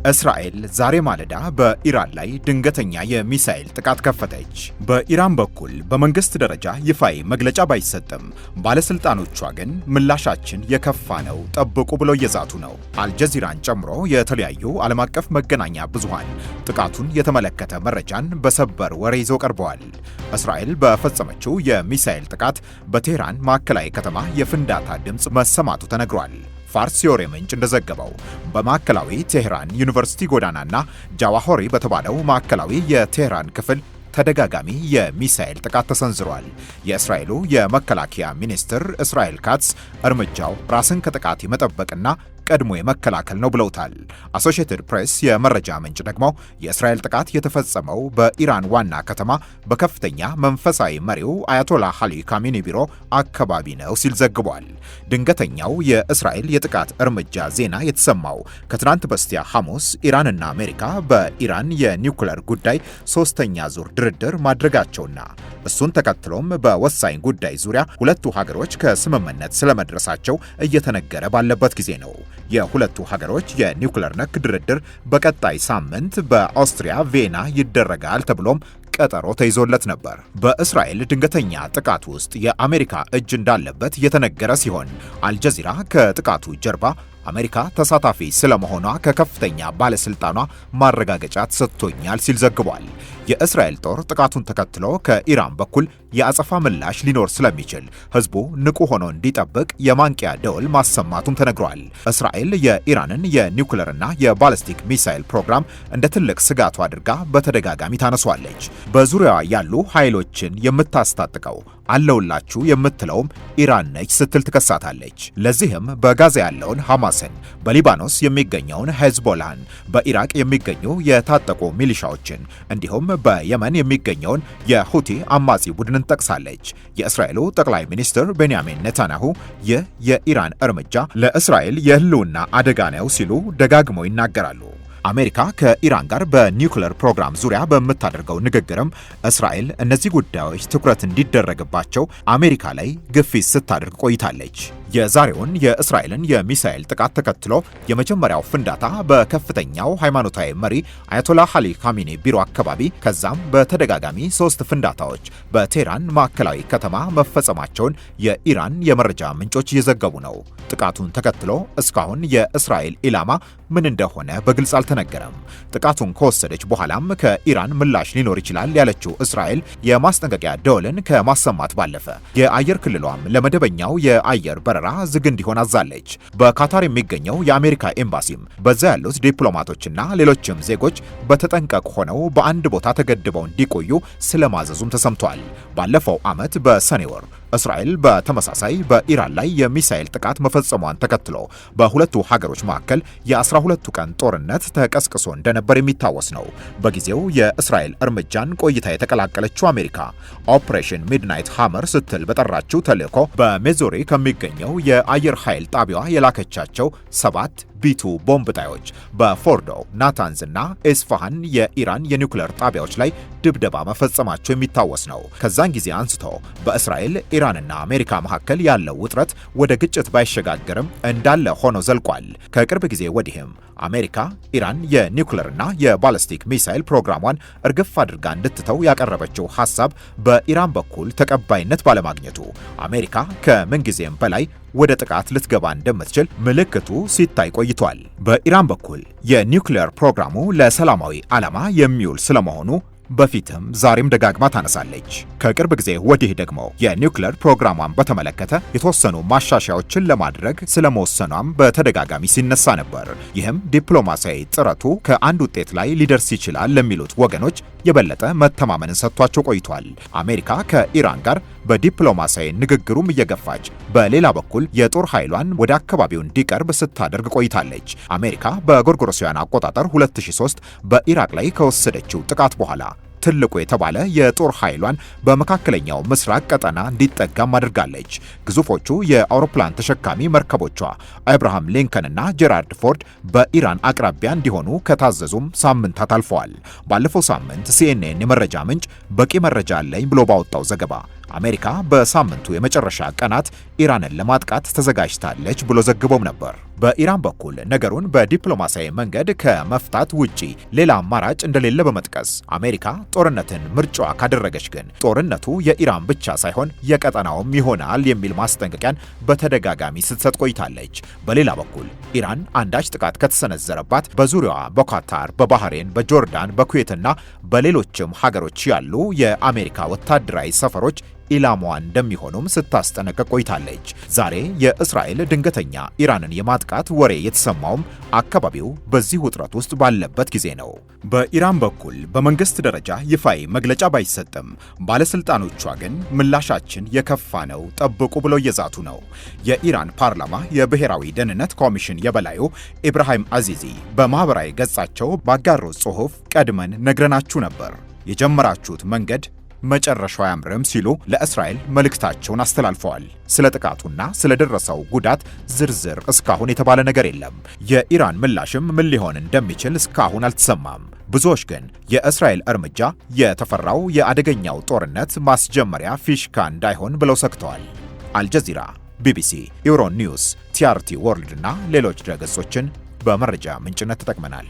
እስራኤል ዛሬ ማለዳ በኢራን ላይ ድንገተኛ የሚሳኤል ጥቃት ከፈተች። በኢራን በኩል በመንግስት ደረጃ ይፋዊ መግለጫ ባይሰጥም ባለስልጣኖቿ ግን ምላሻችን የከፋ ነው፣ ጠብቁ ብለው እየዛቱ ነው። አልጀዚራን ጨምሮ የተለያዩ ዓለም አቀፍ መገናኛ ብዙሃን ጥቃቱን የተመለከተ መረጃን በሰበር ወሬ ይዘው ቀርበዋል። እስራኤል በፈጸመችው የሚሳኤል ጥቃት በቴህራን ማዕከላዊ ከተማ የፍንዳታ ድምፅ መሰማቱ ተነግሯል። ፋርስ የወሬ ምንጭ እንደዘገበው በማዕከላዊ ቴህራን ዩኒቨርሲቲ ጎዳናና ጃዋሆሪ በተባለው ማዕከላዊ የቴህራን ክፍል ተደጋጋሚ የሚሳኤል ጥቃት ተሰንዝሯል። የእስራኤሉ የመከላከያ ሚኒስትር እስራኤል ካትስ እርምጃው ራስን ከጥቃት የመጠበቅና ቀድሞ የመከላከል ነው ብለውታል። አሶሺየትድ ፕሬስ የመረጃ ምንጭ ደግሞ የእስራኤል ጥቃት የተፈጸመው በኢራን ዋና ከተማ በከፍተኛ መንፈሳዊ መሪው አያቶላህ አሊ ካሚኒ ቢሮ አካባቢ ነው ሲል ዘግቧል። ድንገተኛው የእስራኤል የጥቃት እርምጃ ዜና የተሰማው ከትናንት በስቲያ ሐሙስ ኢራንና አሜሪካ በኢራን የኒውክለር ጉዳይ ሶስተኛ ዙር ድርድር ማድረጋቸውና እሱን ተከትሎም በወሳኝ ጉዳይ ዙሪያ ሁለቱ ሀገሮች ከስምምነት ስለመድረሳቸው እየተነገረ ባለበት ጊዜ ነው። የሁለቱ ሀገሮች የኒውክለር ነክ ድርድር በቀጣይ ሳምንት በኦስትሪያ ቪየና ይደረጋል ተብሎም ቀጠሮ ተይዞለት ነበር። በእስራኤል ድንገተኛ ጥቃት ውስጥ የአሜሪካ እጅ እንዳለበት የተነገረ ሲሆን አልጀዚራ ከጥቃቱ ጀርባ አሜሪካ ተሳታፊ ስለመሆኗ ከከፍተኛ ባለስልጣኗ ማረጋገጫ ተሰጥቶኛል ሲል ዘግቧል። የእስራኤል ጦር ጥቃቱን ተከትሎ ከኢራን በኩል የአጸፋ ምላሽ ሊኖር ስለሚችል ሕዝቡ ንቁ ሆኖ እንዲጠብቅ የማንቂያ ደወል ማሰማቱም ተነግሯል። እስራኤል የኢራንን የኒውክለርና የባሊስቲክ ሚሳኤል ፕሮግራም እንደ ትልቅ ስጋቱ አድርጋ በተደጋጋሚ ታነሷለች። በዙሪያዋ ያሉ ኃይሎችን የምታስታጥቀው አለውላችሁ የምትለውም ኢራን ነች ስትል ትከሳታለች። ለዚህም በጋዛ ያለውን ሐማስን፣ በሊባኖስ የሚገኘውን ሄዝቦላህን፣ በኢራቅ የሚገኙ የታጠቁ ሚሊሻዎችን እንዲሁም በየመን የሚገኘውን የሁቲ አማጺ ቡድንን ጠቅሳለች። የእስራኤሉ ጠቅላይ ሚኒስትር ቤንያሚን ኔታንያሁ ይህ የኢራን እርምጃ ለእስራኤል የህልውና አደጋ ነው ሲሉ ደጋግመው ይናገራሉ። አሜሪካ ከኢራን ጋር በኒውክለር ፕሮግራም ዙሪያ በምታደርገው ንግግርም እስራኤል እነዚህ ጉዳዮች ትኩረት እንዲደረግባቸው አሜሪካ ላይ ግፊት ስታደርግ ቆይታለች። የዛሬውን የእስራኤልን የሚሳኤል ጥቃት ተከትሎ የመጀመሪያው ፍንዳታ በከፍተኛው ሃይማኖታዊ መሪ አያቶላህ አሊ ካሚኒ ቢሮ አካባቢ፣ ከዛም በተደጋጋሚ ሶስት ፍንዳታዎች በቴህራን ማዕከላዊ ከተማ መፈጸማቸውን የኢራን የመረጃ ምንጮች እየዘገቡ ነው። ጥቃቱን ተከትሎ እስካሁን የእስራኤል ኢላማ ምን እንደሆነ በግልጽ አልተነገረም። ጥቃቱን ከወሰደች በኋላም ከኢራን ምላሽ ሊኖር ይችላል ያለችው እስራኤል የማስጠንቀቂያ ደወልን ከማሰማት ባለፈ የአየር ክልሏም ለመደበኛው የአየር በረራ ዝግ እንዲሆን አዛለች። በካታር የሚገኘው የአሜሪካ ኤምባሲም በዛ ያሉት ዲፕሎማቶችና ሌሎችም ዜጎች በተጠንቀቅ ሆነው በአንድ ቦታ ተገድበው እንዲቆዩ ስለማዘዙም ተሰምቷል። ባለፈው ዓመት በሰኔ ወር እስራኤል በተመሳሳይ በኢራን ላይ የሚሳኤል ጥቃት መፈጸሟን ተከትሎ በሁለቱ ሀገሮች መካከል የ12ቱ ቀን ጦርነት ተቀስቅሶ እንደነበር የሚታወስ ነው። በጊዜው የእስራኤል እርምጃን ቆይታ የተቀላቀለችው አሜሪካ Operation Midnight Hammer ስትል በጠራችው ተልዕኮ በሚዙሪ ከሚገኘው የአየር ኃይል ጣቢያዋ የላከቻቸው 7 B-2 ቦምብ ጣዮች በፎርዶ፣ ናታንዝ እና ኤስፋሃን የኢራን የኒውክለር ጣቢያዎች ላይ ድብደባ መፈጸማቸው የሚታወስ ነው። ከዛን ጊዜ አንስቶ በእስራኤል፣ ኢራንና አሜሪካ መካከል ያለው ውጥረት ወደ ግጭት ባይሸጋገርም እንዳለ ሆኖ ዘልቋል። ከቅርብ ጊዜ ወዲህም አሜሪካ ኢራን የኒውክለርና የባሊስቲክ ሚሳኤል ፕሮግራሟን እርግፍ አድርጋ እንድትተው ያቀረበችው ሐሳብ በኢራን በኩል ተቀባይነት ባለማግኘቱ አሜሪካ ከምንጊዜም በላይ ወደ ጥቃት ልትገባ እንደምትችል ምልክቱ ሲታይ ቆይቷል። በኢራን በኩል የኒውክሌር ፕሮግራሙ ለሰላማዊ ዓላማ የሚውል ስለመሆኑ በፊትም ዛሬም ደጋግማ ታነሳለች። ከቅርብ ጊዜ ወዲህ ደግሞ የኒውክሌር ፕሮግራሟን በተመለከተ የተወሰኑ ማሻሻያዎችን ለማድረግ ስለመወሰኗም በተደጋጋሚ ሲነሳ ነበር። ይህም ዲፕሎማሲያዊ ጥረቱ ከአንድ ውጤት ላይ ሊደርስ ይችላል ለሚሉት ወገኖች የበለጠ መተማመንን ሰጥቷቸው ቆይቷል። አሜሪካ ከኢራን ጋር በዲፕሎማሲያዊ ንግግሩም እየገፋች፣ በሌላ በኩል የጦር ኃይሏን ወደ አካባቢው እንዲቀርብ ስታደርግ ቆይታለች። አሜሪካ በጎርጎሮሳውያን አቆጣጠር 2003 በኢራቅ ላይ ከወሰደችው ጥቃት በኋላ ትልቁ የተባለ የጦር ኃይሏን በመካከለኛው ምስራቅ ቀጠና እንዲጠጋም አድርጋለች። ግዙፎቹ የአውሮፕላን ተሸካሚ መርከቦቿ አብርሃም ሊንከን እና ጄራልድ ፎርድ በኢራን አቅራቢያ እንዲሆኑ ከታዘዙም ሳምንታት አልፈዋል። ባለፈው ሳምንት ሲኤንኤን የመረጃ ምንጭ በቂ መረጃ አለኝ ብሎ ባወጣው ዘገባ አሜሪካ በሳምንቱ የመጨረሻ ቀናት ኢራንን ለማጥቃት ተዘጋጅታለች ብሎ ዘግቦም ነበር። በኢራን በኩል ነገሩን በዲፕሎማሲያዊ መንገድ ከመፍታት ውጪ ሌላ አማራጭ እንደሌለ በመጥቀስ አሜሪካ ጦርነትን ምርጫዋ ካደረገች ግን ጦርነቱ የኢራን ብቻ ሳይሆን የቀጠናውም ይሆናል የሚል ማስጠንቀቂያን በተደጋጋሚ ስትሰጥ ቆይታለች። በሌላ በኩል ኢራን አንዳች ጥቃት ከተሰነዘረባት በዙሪያዋ በኳታር፣ በባህሬን፣ በጆርዳን፣ በኩዌትና በሌሎችም ሀገሮች ያሉ የአሜሪካ ወታደራዊ ሰፈሮች ኢላማዋ እንደሚሆኑም ስታስጠነቅቅ ቆይታለች። ዛሬ የእስራኤል ድንገተኛ ኢራንን የማጥቃት ወሬ የተሰማውም አካባቢው በዚህ ውጥረት ውስጥ ባለበት ጊዜ ነው። በኢራን በኩል በመንግስት ደረጃ ይፋዊ መግለጫ ባይሰጥም ባለስልጣኖቿ ግን ምላሻችን የከፋ ነው፣ ጠብቁ ብለው እየዛቱ ነው። የኢራን ፓርላማ የብሔራዊ ደህንነት ኮሚሽን የበላዩ ኢብራሂም አዚዚ በማኅበራዊ ገጻቸው ባጋሩት ጽሑፍ ቀድመን ነግረናችሁ ነበር፣ የጀመራችሁት መንገድ መጨረሻው አያምርም ሲሉ ለእስራኤል መልእክታቸውን አስተላልፈዋል። ስለ ጥቃቱና ስለደረሰው ጉዳት ዝርዝር እስካሁን የተባለ ነገር የለም። የኢራን ምላሽም ምን ሊሆን እንደሚችል እስካሁን አልተሰማም። ብዙዎች ግን የእስራኤል እርምጃ የተፈራው የአደገኛው ጦርነት ማስጀመሪያ ፊሽካ እንዳይሆን ብለው ሰግተዋል። አልጀዚራ፣ ቢቢሲ፣ ዩሮኒውስ፣ ቲአርቲ ወርልድ እና ሌሎች ድረገጾችን በመረጃ ምንጭነት ተጠቅመናል።